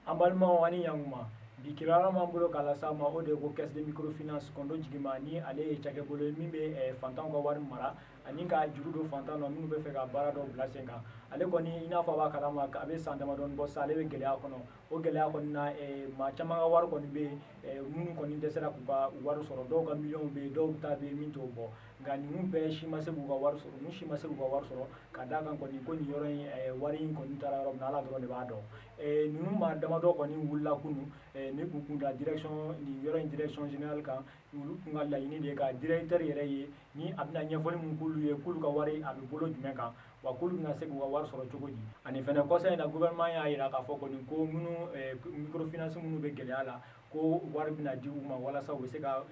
An balimaw, ani ɲankuma. Bi kibaruya b'an bolo k'a lase aw ma, o de ye ko caisse de microfinance Kɔndo Jigima, ni ale ye cakɛbolo ye min bɛ fantanw ka wari mara ani ka juru don fantan na minnu bɛ fɛ ka baara dɔw bila sen kan. Ale kɔni, i n'a fɔ a b'a kalama, a bɛ san damadɔni bɔ sisan, ale bɛ gɛlɛya kɔnɔ. O gɛlɛya kɔni na, maa caman ka wari kɔni bɛ yen minnu kɔni dɛsɛra k'u ka wari sɔrɔ. Dɔw ka miliyɔnw bɛ yen, dɔw ta bɛ yen min t'o bɔ. Nka ninnu bɛɛ si ma se k'u ka wari sɔrɔ, ninnu si ma se k'u ka wari sɔrɔ, ka d'a kan kɔni ko nin yɔrɔ in, wari in kɔni taara yɔrɔ min na, Ala dɔrɔn de b'a dɔn. Ninnu maa damadɔ kɔni wulila kunun ni k'u kun da direction, nin yɔrɔ in direction générale kan. Olu kun ka laɲini de ye ka directeur yɛrɛ ye, ni a bɛna ɲɛfɔli mun k'olu ye, k'olu ka wari a bɛ bolo jumɛn kan, wa k'olu bɛna se k'u ka wari sɔrɔ cogo di. Ani fɛnɛ, kɔsa in na, gouvernement y'a jira k'a fɔ kɔni ko minnu microfinance minnu bɛ gɛlɛya la, ko wari bɛna di u ma walasa u bɛ se ka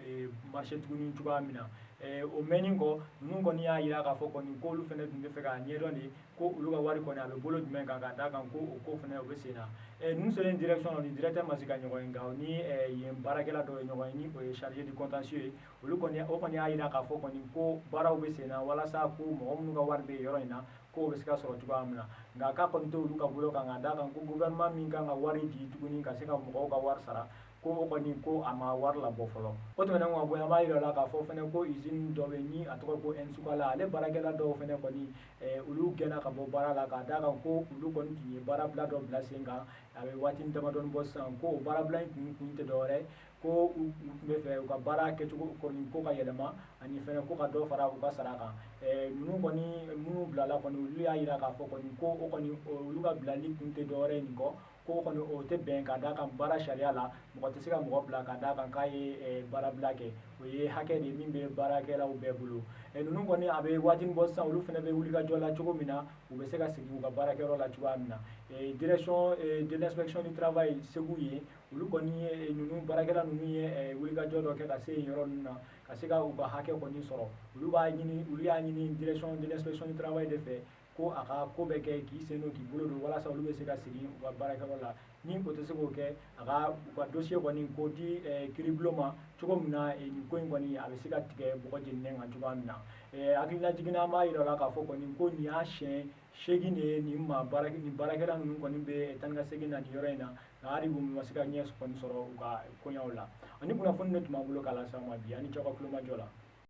marcher tuguni cogoya min na. O mɛnni kɔ, ninnu kɔni y'a jira k'a fɔ kɔni ko olu fɛnɛ tun bɛ fɛ k'a ɲɛdɔn de ko olu ka wari kɔni a bɛ bolo jumɛn kan, ka d'a kan ko o ko fɛnɛ o bɛ sen na. Ninnu selen direction na, ni directeur ma se ka ɲɔgɔn ye, nka o ni yen baarakɛla dɔw ye ɲɔgɔn ye, ni o ye chargé du contentieux ye. Olu kɔni, o kɔni y'a jira k'a fɔ kɔni ko baaraw bɛ sen na walasa ko mɔgɔ minnu ka wari bɛ yɔrɔ in na, k'o bɛ se ka sɔrɔ cogoya min na. Nka k'a kɔni tɛ olu ka bolo kan, ka d'a kan ko gouvernement min kan ka wari di tuguni ka se ka mɔgɔw ka wari sara, ko o kɔni ko a ma wari labɔ fɔlɔ. O tɛmɛnen kɔ ka bɔ yen, an b'a yira la k'a fɔ fɛnɛ ko usine dɔ bɛ yen ni a tɔgɔ ko Nsukala, ale baarakɛla dɔw fɛnɛ kɔni, olu gɛnna ka bɔ baara la, k'a d'a kan ko olu kɔni tun ye baarabila dɔ bila sen kan a bɛ waati damadɔni bɔ sisan. Ko o baarabila in kun tɛ dɔwɛrɛ ko u tun bɛ fɛ u ka baara kɛcogo kɔni ko ka yɛlɛma, ani fɛnɛ ko ka dɔ fara u ka sara kan. Ninnu kɔni minnu bilala kɔni, olu y'a yira k'a fɔ kɔni ko o kɔni, olu ka bilali kun tɛ dɔwɛrɛ ye nin kɔ, ko kɔni o tɛ bɛn, ka d'a kan baara sariya la, mɔgɔ tɛ se ka mɔgɔ bila ka d'a kan k'a ye baarabila kɛ. O ye hakɛ de ye min bɛ baarakɛlaw bɛɛ bolo. Ninnu kɔni, a bɛ waati bɔ sisan, olu fana bɛ wulikajɔ la cogo min na u bɛ se ka segin u ka baarakɛyɔrɔ la cogoya min na. Direction de l'inspection du travail Segu ye, olu kɔni ye ninnu baarakɛla ninnu ye wulikajɔ dɔ kɛ ka se yen yɔrɔ ninnu na, ka se ka u ka hakɛ kɔni sɔrɔ. Olu b'a ɲini, olu y'a ɲini direction de l'inspection du travail de fɛ ko a ka ko bɛɛ kɛ k'i sen don k'i bolo don walasa olu bɛ se ka segin u ka baarakɛyɔrɔ la. Ni o tɛ se k'o kɛ, a ka u ka dossier kɔni k'o di kiiribulon ma cogo min na, nin ko in kɔni a bɛ se ka tigɛ bɔgɔ jeninen kan cogoya min na. Hakilina jiginna, an b'a yira la k'a fɔ kɔni ko nin y'a siɲɛ 8 de ye nin maa baara, nin baarakɛla ninnu kɔni bɛ taa ni ka segin na nin yɔrɔ in na, nka hali u ma se ka ɲɛ kɔni sɔrɔ u ka koɲaw la. Ani kunnafoni de tun b'an bolo k'a lase aw ma bi. Ani cɛw ka kulomajɔ la.